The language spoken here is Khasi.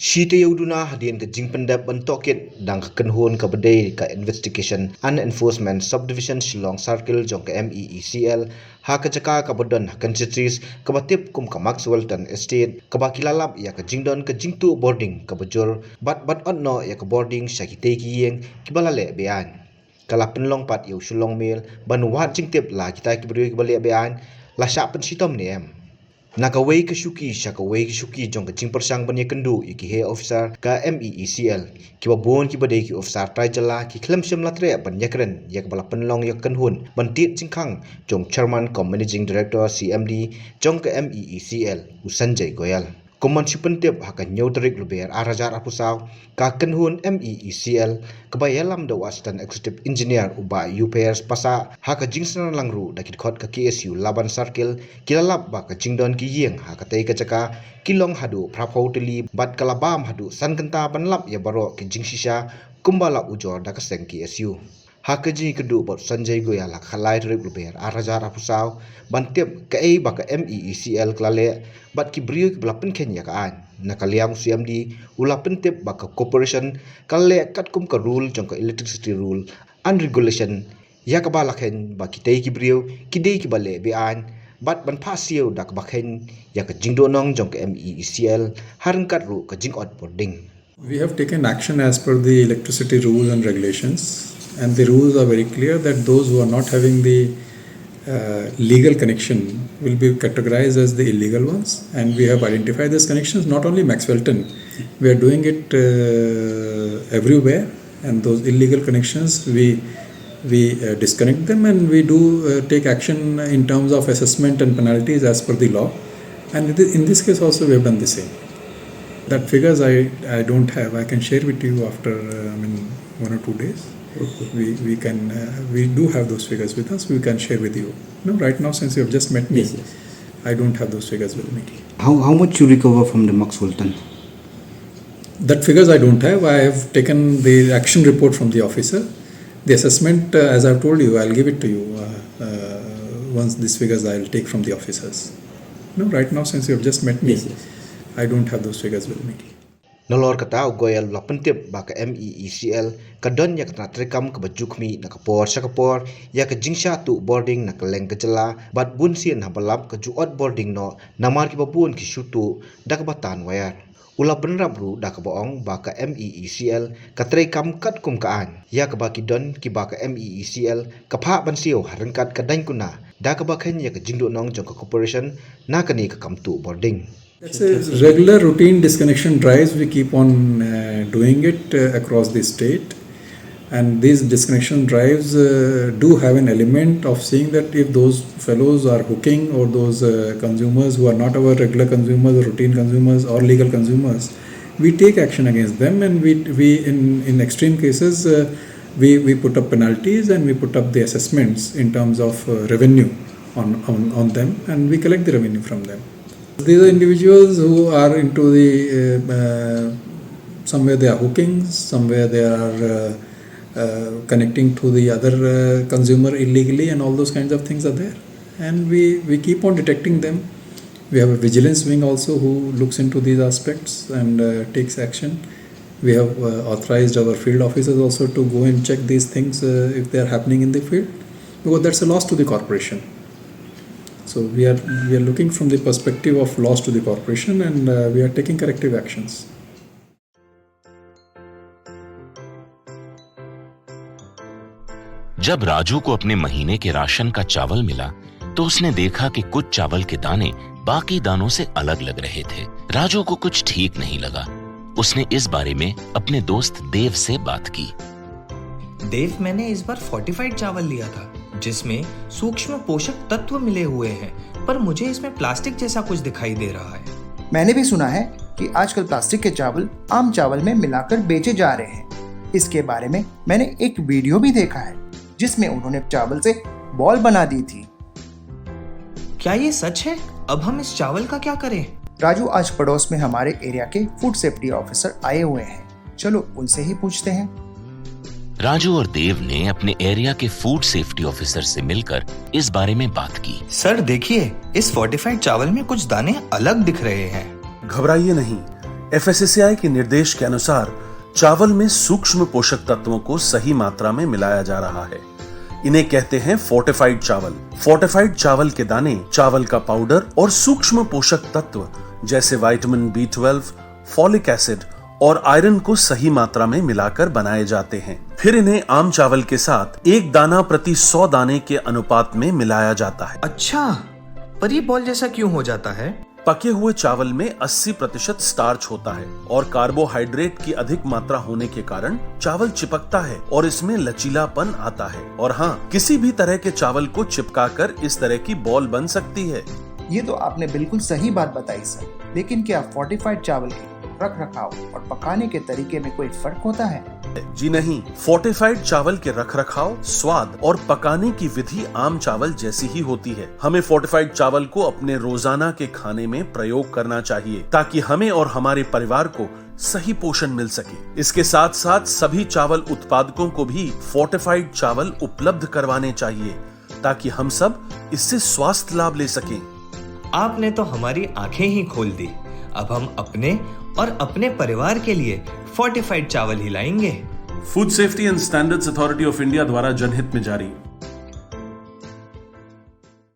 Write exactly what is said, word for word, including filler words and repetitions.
Shi taïew duna hadien ka jingpyndep ban tohkit dang ka kynhun kaba dei ka Investigation and Enforcement Subdivision Shillong Circle jong ka M E E C L ha ka jaka kaba don ha Constituency kaba tip kum ka Maxwellton Estate, kaba ki la lap ïa ka jingdon ka jingtuh bording kaba jur bad ban ot noh ïa ka bording sha kitei ki ïing kiba la leh be-aiñ. Ka la pynlong pat ïa u Shillong Mail ban wad jingtip la kita ki briew kiba leh be-aiñ la shah pynshitom ne em. Na kawei ka shuki sha kawei ka shuki jong ka jingpyrshang ban ïakynduh ïa ki heh officer ka M E E C L, kiba bun kiba dei ki officer trai jylla, ki khlem shym la treh ban ïakren ïa kaba la pynlong ïa ka kynhun ban tied jingkhang jong Chairman cum Managing Director, C M D, jong ka M E E C L, u Sanjay Goyal. Kum ban shu pyntip, ha ka hynñiew tarik Lber ar hajar arphew saw, ka kynhun M E E C L kaba ïalam da u Assistant Executive Engineer u Bah Upairs Passah, ha ka jingsynran lang ruh da ki dkhot ka K S U Laban Circle, ki la lap ba ka jingdon ki ïing ha katei ka jaka ki long haduh phraphew tylli bad ka la bam haduh san kynta ban lap ïa baroh ki jingshisha kumba la ujor da ka seng K S U. Ha ka jingïakynduh bad u Sanjay Goyal ha ka lai tarik Lber ar hajar arphew saw ban tip kaei ba ka M E E C L ka la leh bad ki briew kiba la pynkheiñ ïa ka aiñ, na ka liang u C M D u la pyntip ba ka corporation ka la leh katkum ka rule jong ka Electricity Rule and Regulation, ïa kaba la kheiñ ba kitei ki briew ki dei kiba leh be-aiñ bad ban phah siew da kaba kheiñ ïa ka jingduhnong jong ka M E E C L ha ryngkat ruh ka jingot bording. We have taken action as per the electricity rules and regulations, and the rules are very clear that those who are not having the uh, legal connection will be categorized as the illegal ones, and we have identified these connections, not only Maxwellton, we are doing it uh, everywhere, and those illegal connections we we uh, disconnect them, and we do uh, take action in terms of assessment and penalties as per the law, and in thi- in this case also we have done the same. That figures I, I don't have. I can share with you after uh, I mean one or two days. We, we can uh, we do have those figures with us. We can share with you. No, right now, since you have just met me, Yes, yes. I don't have those figures with me. How, how much you recover from the Maxwellton? That figures I don't have. I have taken the action report from the officer. The assessment, uh, as I've told you, I'll give it to you uh, uh, once these figures I'll take from the officers. No, right now, since you have just met me, Yes, yes. I don't have those figures with me. Nalor kata u Goyal u la pyntip ba ka M E E C L ka don ïa ka tnat treikam kaba ju khmih na ka por sha ka por ïa ka jingshah tuh bording na kylleng ka jylla bad bun sien haba lap ka ju ot bording noh namar kiba bun ki shu tuh da kaba tan wire. U la bynrap ruh da kaba ong ba ka M E E C L ka treikam katkum ka aiñ ïa kaba ki don kiba ka M E E C L ka phah ban siew ha ryngkat ka daiñ kuna da kaba kheiñ ïa ka jingduhnong jong ka corporation na kane ka kam tuh bording. That's a regular routine disconnection drives. We keep on uh, doing it uh, across the state. And these disconnection drives uh, do have an element of seeing that if those fellows are hooking or those uh, consumers who are not our regular consumers or routine consumers or legal consumers, we take action against them, and we, we in, in extreme cases, uh, we, we put up penalties and we put up the assessments in terms of uh, revenue on, on, on them, and we collect the revenue from them. These are individuals who are into the uh, uh, somewhere they are hooking, somewhere they are uh, uh, connecting to the other uh, consumer illegally, and all those kinds of things are there. And we, we keep on detecting them. We have a vigilance wing also who looks into these aspects and uh, takes action. We have uh, authorized our field officers also to go and check these things uh, if they are happening in the field, because that's a loss to the corporation. So we are we are looking from the perspective of loss to the corporation, and uh, we are taking corrective actions. जब राजू को अपने महीने के राशन का चावल मिला, तो उसने देखा कि कुछ चावल के दाने बाकी दानों से अलग लग रहे थे। राजू को कुछ ठीक नहीं लगा। उसने इस बारे में अपने दोस्त देव से बात की। देव, मैंने इस बार फोर्टिफाइड चावल लिया था, जिसमें सूक्ष्म पोषक तत्व मिले हुए हैं, पर मुझे इसमें प्लास्टिक जैसा कुछ दिखाई दे रहा है। मैंने भी सुना है कि आजकल प्लास्टिक के चावल आम चावल में मिलाकर बेचे जा रहे हैं। इसके बारे में मैंने एक वीडियो भी देखा है, जिसमें उन्होंने चावल से बॉल बना दी थी। क्या ये सच है? अब हम इस चावल का क्या करें? राजू, आज पड़ोस में हमारे एरिया के फूड सेफ्टी ऑफिसर आए हुए हैं, चलो उनसे ही पूछते हैं। राजू और देव ने अपने एरिया के फूड सेफ्टी ऑफिसर से मिलकर इस बारे में बात की। सर, देखिए, इस फोर्टिफाइड चावल में कुछ दाने अलग दिख रहे हैं। घबराइए नहीं, एफएसएसएआई के निर्देश के अनुसार चावल में सूक्ष्म पोषक तत्वों को सही मात्रा में मिलाया जा रहा है। इन्हें कहते हैं फोर्टिफाइड चावल। फोर्टिफाइड चावल के दाने, चावल का पाउडर और सूक्ष्म पोषक तत्व जैसे vitamin B twelve, folic acid और आयरन को सही मात्रा में मिलाकर बनाए जाते हैं। फिर इन्हें आम चावल के साथ एक दाना प्रति सौ दाने के अनुपात में मिलाया जाता है। अच्छा, पर ये बॉल जैसा क्यों हो जाता है? पके हुए चावल में अस्सी प्रतिशत स्टार्च होता है और कार्बोहाइड्रेट की अधिक मात्रा होने के कारण चावल चिपकता है और इसमें लचीलापन आता है। और हाँ, किसी भी तरह के चावल को चिपकाकर इस तरह की बॉल बन सकती है। ये तो आपने बिल्कुल सही बात बताई सर, लेकिन क्या फोर्टिफाइड चावल के रख रखाव और पकाने के तरीके में कोई फर्क होता है? जी नहीं, फोर्टिफाइड चावल के रखरखाव, स्वाद और पकाने की विधि आम चावल जैसी ही होती है। हमें फोर्टिफाइड चावल को अपने रोजाना के खाने में प्रयोग करना चाहिए, ताकि हमें और हमारे परिवार को सही पोषण मिल सके। इसके साथ साथ सभी चावल उत्पादकों को भी फोर्टिफाइड चावल उपलब्ध करवाने चाहिए, ताकि हम सब इससे स्वास्थ्य लाभ ले सकें। आपने तो हमारी आंखें ही खोल दी। अब हम अपने और अपने परिवार के लिए फोर्टिफाइड चावल ही लाएंगे। Food Safety and Standards Authority of India द्वारा जनहित में जारी।